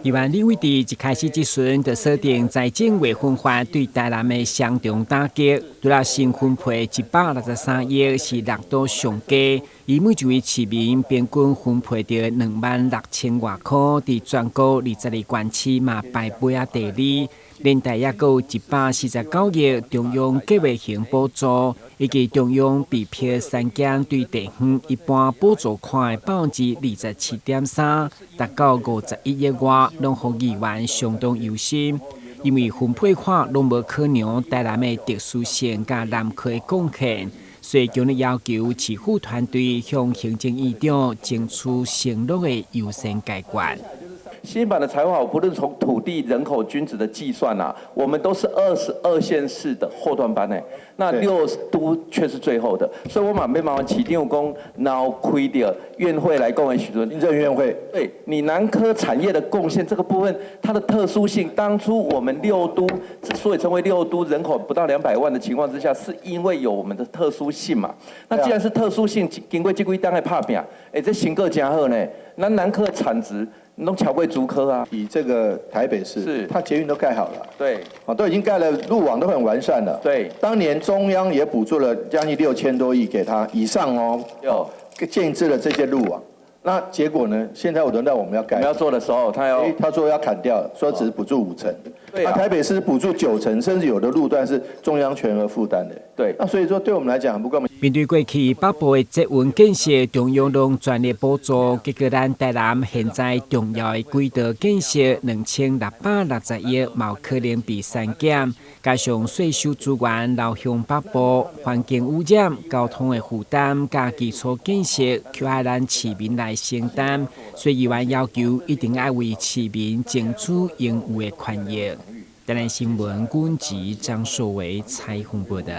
議員李偉哲一開始質詢就鎖定財政劃分法對台南的雙重打擊，除了新分配163億是六都上低，伊每一位市民平均分配著2萬6千外箍，佇全國22縣市嘛排尾仔第二。連帶猶閣有149億中央計劃型補助，以及中央被迫刪減對地方一般補助款的27.3%，達到51億外，攏予議員相當憂心。因為分配款攏無考量台南的特殊性佮南科的貢獻，所以強烈要求市府團隊向行政院長爭取承諾的優先解決。新版的財劃，不論從土地、人口均值的計算啊，我們都是22縣市的後段班呢。那六都卻是最後的，所以我嘛欲麻煩市長講，然後開著院會來講的時陣，行政院會，對你南科產業的貢獻這個部分，它的特殊性，當初我們六都之所以成為六都，人口不到200萬的情況之下，是因為有我們的特殊性嘛。那既然是特殊性，經過這幾冬的拍拚，欸，這成果誠好呢。那南科產值攏超過竹科啊！以這個台北市，它捷運都蓋好了，啊，都已經蓋了，路網都很完善了。當年中央也補助了將近6000多億給他以上哦，有建置了這些路網。那結果呢？現在我輪到我們要蓋，我們要做的時候，他要，他說要砍掉，說只補助5成。對啊。台北市補助9成，甚至有的路段是中央全額負擔的。那所以說，對我們來講很不公平。面對過去北部的捷運建設，中央攏全力補助，結果咱台南現在重要的軌道建設2660億，嘛有可能被刪減。加上稅收資源流向北部，環境污染、交通的負擔，佮基礎建設，卻愛咱市民來承擔。所以議員要求一定愛為市民爭取應有的權益。台南新聞，軍籍張碩維採訪報道。